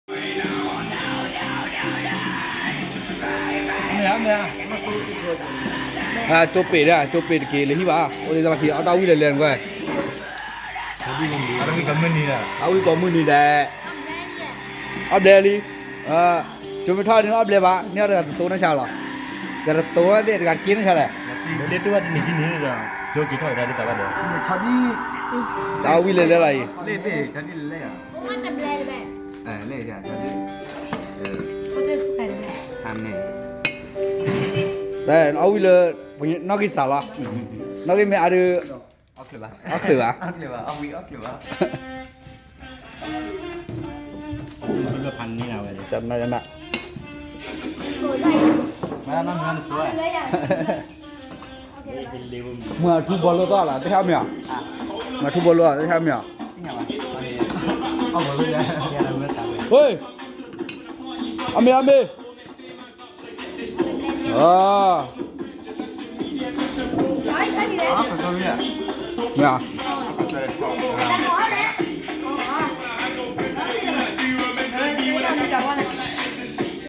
ကၠိပ့ၤဒၣ် ကၠိပ့ၤတက့ၢ် လၢဟံၣ်ဘၣ် အိၣ်ဒ်သိးလီၢ်ခံ အီၣ်တၢ်ဝံၣ်လၢလဲၤနကွၢ် အဝံၣ်ကိးမုၢ်နံၤဒဲး အီၣ်ဘျဲလံ ကၠိမ့ၢ်ထီၣ်န့ၣ်အီၣ်ဘျဲဘၣ် န့ၢ်အီၣ်တဂၤတသိးနီၢ်ဆါလီၤ တဂၤတသိးသ့ၣ် တဂၤတက့ၢ်နီၢ်ဆါလဲၣ် တၢ်ဝံၣ်လၢလဲၤလီၤအံၤ အီၣ်ဝံၣ်လၢ နီၣ်ဂံၢ်စၢ်လီၤ နီၣ်ဂံၢ်မ့ၢ်အါဒုး အီၣ်ချုးဘၣ် အီၣ်ချုးဘၣ် န မုၢ်အထူဘီလိၣ်သီၣ်လီၤ တဟဲမ့ၢ်ဧါ မုၢ်အထူဘီလိၣ် တဟဲမ့ၢ်ဧါ အမ့ၢ် အမ့ၢ် မ့ၢ်